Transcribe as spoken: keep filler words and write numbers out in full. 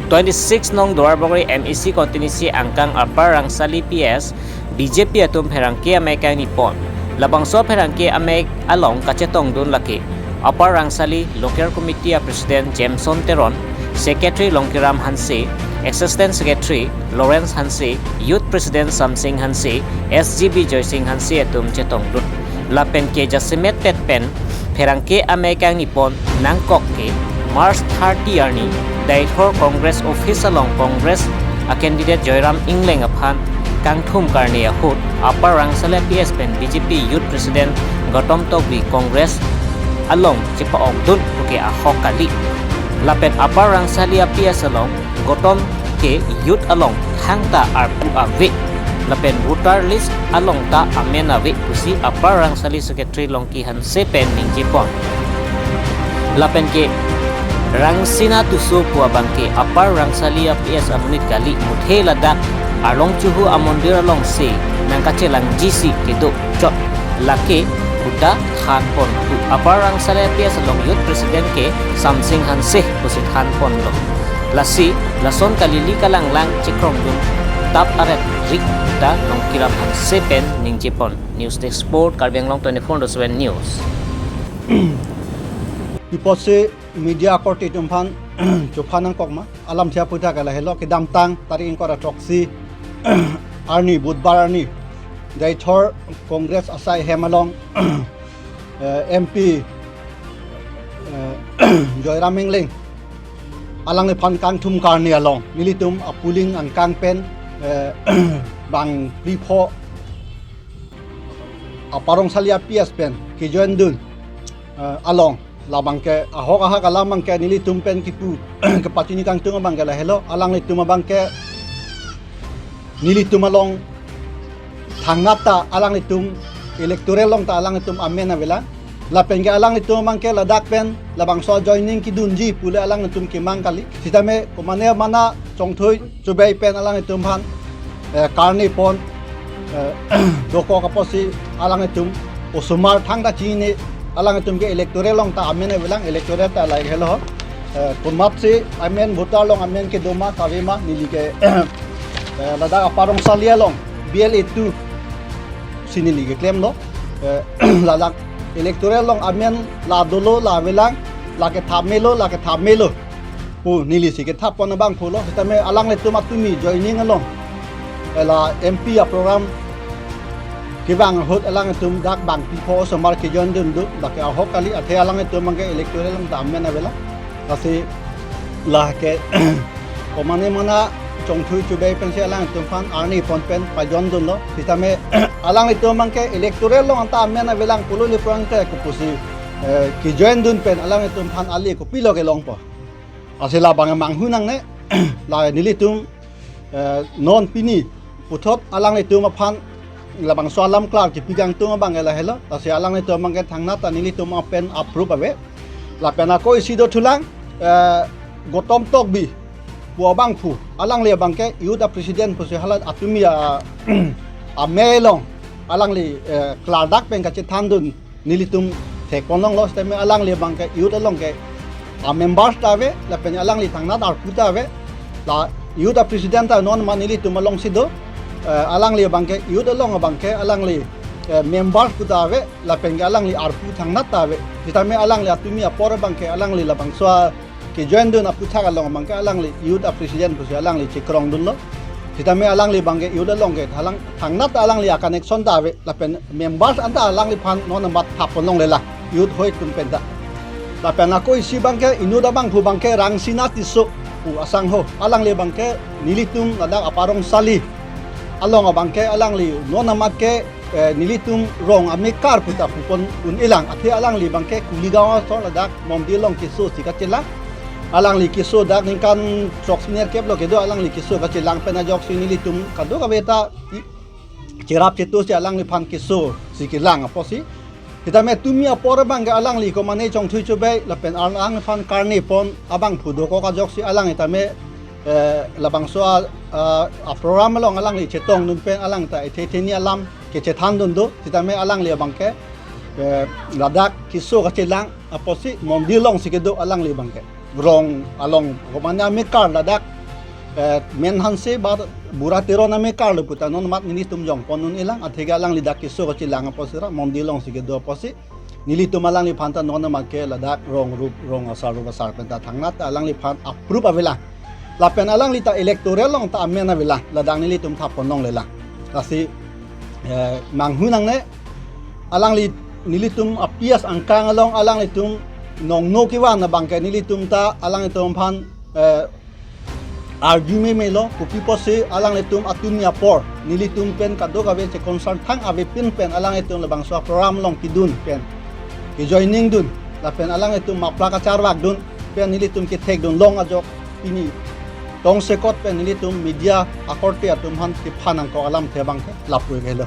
twenty-six nong Duarbagori M A C constituency angkang Upper Rangsali P S B J P atum pherangke amei kangnipon. Labangso pherangke amei along kachetongdun lake Upper Rangsali Local Committee a President Jameson Teron, Secretary Longkiram Hanse, Assistant Secretary Lawrence Hanse, Youth President Samsing Hanse, S G B Joysing Hanse atum chetongdun. Lapen ke jasemet pet pen pherangke amei kangnipon nangkok ke March thirty arni Deithor Congress Office along Congress a candidate Joyram Engleng aphan kangthum karni ahut Upper Rangsali P S pen B J P Youth President Gautam Tokbi Congress along chepa-okdun puke ahok kali. Lapen Upper Rangsali a P S along Gautam ke youth along thangta arpu ave. Lapen voter list along ta amen ave pusi Upper Rangsali Secretary Longki Hanse pen ningjepon. Lapen ke Rangsina Tisso pu abangke Upper Rangsali a P S amonit kali, muthe ladak Arlong Chuhu a mondir alongsi nangkachelangjisi kedo chot lake puta thanpon pu. Upper Rangsali a P S along Youth President ke Samsing Hanse pusi thanponlo. Lasi lason kalili kalanglang chekrongdun tap aret rik ta Longkiram Hanse pen ningjepon. News Desk Report, Karbi Anglong twenty-four into seven News. Pi apotsi media akorte atum aphan chophan nangkok ma, alamthe aputhak ke lahelo, kedamtang tarik ingkoi ra throksi arni, Budhbar arni, Deithor Congress asai hem along eh, M P eh, Joyram Engleng alangliphan kangthum karni along nelitum a polling angkang pen eh, bang phli pho Upper Rangsali a P S pen kejoindun eh, along labangke ahok ahak alam abangke nelitum pen kipu kepachini kangtung abangke lahelo, alanglitum abangke nelitum along thangnat ta alanglitum electoral along ta alanglitum amen avelang. Lapen ke alanglitum abangke ladak pen labangso joining kedunji pule alanglitum kemang kali. Sitame komane mana Chongthui Chubai pen alanglitum aphan eh, karnipon eh, dokok apotsi alanglitum osomar thangta chini, alanglitum ke electoral along ta amen avelang, electoral ta lahelo. Eh, komatsi amen voter along amen kedo ma kave ma neli ke eh, ladak Upper Rangsali along B L A two si neli keklemlo. Eh, ladak electoral along amen la dolo, la avelang, la kethap melo, la kethap melo pu nelisi kethappon abangphulo. Sitame alanglitum atumi joining along eh, la M P a program kevang ahut alanglitum dak bang phli pho osomar kejoindun do, lake ahok kali, athe alanglitum abangke electoral along ta amen avelang. Lasi lake komane mana Chongthui Chubai pensi alanglitum aphan arnipon pen pajoindunlo. Sitame alanglitum abangke electoral along anta amen avelang pulo, le pulote kopusi eh, kejoindun pen alanglitum aphan ale kopilo kelongpo. Lasi labang manghu nangne, la nelitum eh, non pini puthot alanglitum aphan labangso alam klar kepi kangtung abangke lahelo. Lasi alanglitum abangke thangnat ta nelitum apen approve ave. Lapen ako isi dothulang eh, Gautam Tokbi pu abangphu, alangli abangke youth a president pusi hala atumi a amei along alangli eh, klardak pen kachethandun nelitum thekpon longlo. Sitame alangli abangke youth along ke a members ta ave, lapen alangli thangnat arpu ta ave. La youth a president ta non ma nelitum alongsi do. Eh, alangli abangke youth along abangke alangli eh, members pu ta ave, lapen ke alangli arpu thangnat ta ave. Sitame alangli atumi apor abangke alangli labangso a kejoindun aputhak along abangke alangli youth a president pusi alangli chekrongdunlo. Sitame alangli abangke youth along ke thalang thangnat alangli a connection ta ave, lapen members anta alangliphan non amat thappon longlelang youth hoi atum penta. Lapen ako isi abangke inut abangphu abangke Rangsina Tisso pu asangho, alangli abangke nelitum ladak Upper Rangsali along abangke alangli non amat ke eh, nelitum rong amekar puta pupon un-elang, athe alangli abangke Kuligaon ason ladak Mondir along keso si kachelang. Alangli keso dak ningkan throk senior kep lo kedo, alangli keso kachelang pen ajoksi nelitum kadokave ta i-, cherap chetu si alangliphan keso si kelang apotsi. Sitame tumi apor abangke alangli komane Chongthui Chubai lapen alangliphan karnipon abangphu dokok ajoksi alang sitame eh, labangso a, a, a program along alangli chetongdun pen alang ta ethe theni alam kechethandun do, sitame alangli abangke eh, ladak keso kachelang apotsi Mondir alongsi kedo alangli abangke. Rong along komane amekar ladak eh, men hanse ba Bura Teron amekar lo puta non mat nelitum jongpon un-elang, atheke alangli dak keso kachelang apotsi ra, mondi alongsi kedo apotsi, nelitum alangliphan ta non make ladak rong rup, rong asar rup asar pen ta thangnat ta alangliphan approve avelang. Lapen alangli ta electoral along ta amen avelang, ladak nelitum thap ponlonglelang. Lasi, eh, manghu nangne, alangli nelitum apias angkang along alanglitum nongno kevan abangke nelitum ta alanglitum aphan, eh, argue me melo, kopi apotsi alanglitum atum apor, nelitum pen kadokave che concern thang avepin pen alanglitum labangso program along kedun pen, kejoining dun, lapen alanglitum mapla kacharvak dun pen nelitum kethek dunlong ajok pini tongsekot pen nelitum media akorte atum aphan kephan nangkok alamthe abangke lapu-ik helo.